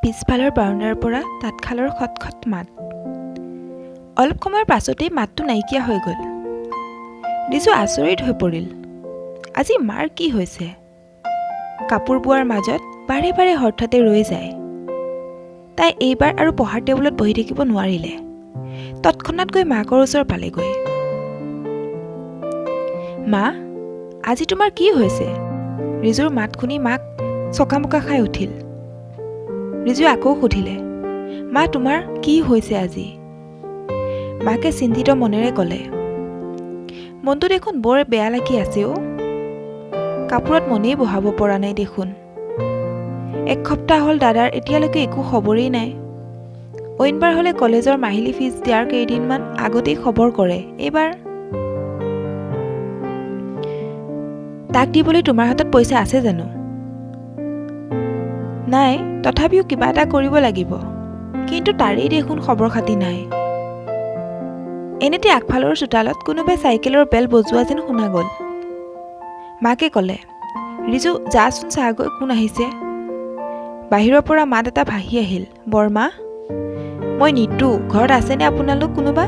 পিছফালৰ বাৰাণ্ডাৰ পৰা তাঁতশালৰ খট খট মাত। অলপ সময়ৰ পাছতেই মাতটো নাইকিয়া হৈ গ'ল। ৰিজু আচৰিত হৈ পৰিল। আজি মাৰ কি হৈছে? কাপোৰ বোৱাৰ মাজত বাৰে বাৰে হঠাতে ৰৈ যায়। তাই এইবাৰ আৰু পঢ়াৰ টেবুলত বহি থাকিব নোৱাৰিলে। তৎক্ষণাত গৈ মাকৰ ওচৰ পালেগৈ। মা, আজি তোমাৰ কি হৈছে? ৰিজুৰ মাত শুনি মাক চকামকা খাই উঠিল। ৰিজুৱে আকৌ সুধিলে, মা, তোমাৰ কি হৈছে আজি? মাকে চিন্তিত মনেৰে ক'লে, মনটো দেখোন বৰ বেয়া লাগি আছে অ'। কাপোৰত মনেই বহাব পৰা নাই দেখোন। এক সপ্তাহ হ'ল, দাদাৰ এতিয়ালৈকে একো খবৰেই নাই। অইনবাৰ হ'লে কলেজৰ মাহিলী ফিজ দিয়াৰ কেইদিনমান আগতেই খবৰ কৰে, এইবাৰ। তাক দিবলৈ তোমাৰ হাতত পইচা আছে জানো? নাই, তথাপিও কিবা এটা কৰিব লাগিব। কিন্তু তাৰেই দেখোন খবৰ খাতি নাই। এনেতে আগফালৰ চোতালত কোনোবাই চাইকেলৰ বেল বজোৱা যেন শুনা গ'ল। মাকে ক'লে, ৰিজু, যাচোন চাগৈ কোন আহিছে। বাহিৰৰ পৰা মাত এটা ভাহি আহিল, বৰমা, মই নিতু, ঘৰত আছেনে আপোনালোক কোনোবা?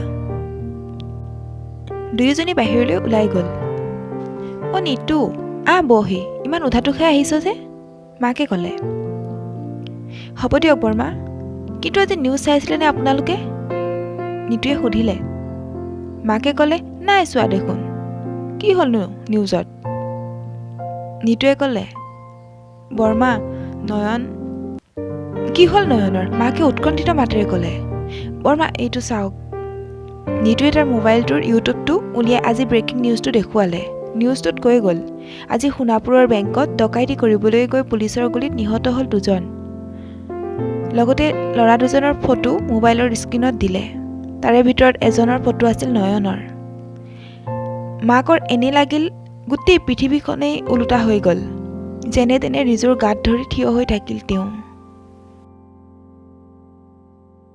দুয়োজনী বাহিৰলৈ ওলাই গ'ল। অ' নিতু, আহ বহি, ইমান উধাতু খাই আহিছ যে? মাকে ক'লে। হ'ব দিয়ক বৰমা, কিন্তু আজি নিউজ চাইছিলেনে আপোনালোকে? নিতুৱে সুধিলে। মাকে ক'লে, নাই চোৱা দেখোন, কি হ'লনো নিউজত? নিতুৱে ক'লে, বৰমা, নয়ন। কি হ'ল নয়নৰ? মাকে উৎকণ্ঠিত মাতেৰে ক'লে। বৰমা, এইটো চাওক। নিতুৱে তাৰ মোবাইলটোৰ ইউটিউবটো উলিয়াই আজি ব্ৰেকিং নিউজটো দেখুৱালে। নিউজটোত কৈ গ'ল, আজি সোণাপুৰৰ বেংকত ডকাইতি কৰিবলৈ গৈ পুলিচৰ গুলীত নিহত হ'ল দুজন। লগতে ল'ৰা দুজনৰ ফটো মোবাইলৰ স্ক্ৰীণত দিলে। তাৰে ভিতৰত এজনৰ ফটো আছিল নয়নৰ। মাকৰ এনে লাগিল গোটেই পৃথিৱীখনেই ওলোটা হৈ গ'ল। যেনে তেনে ৰিজুৰ গাত ধৰি থিয় হৈ থাকিল তেওঁ।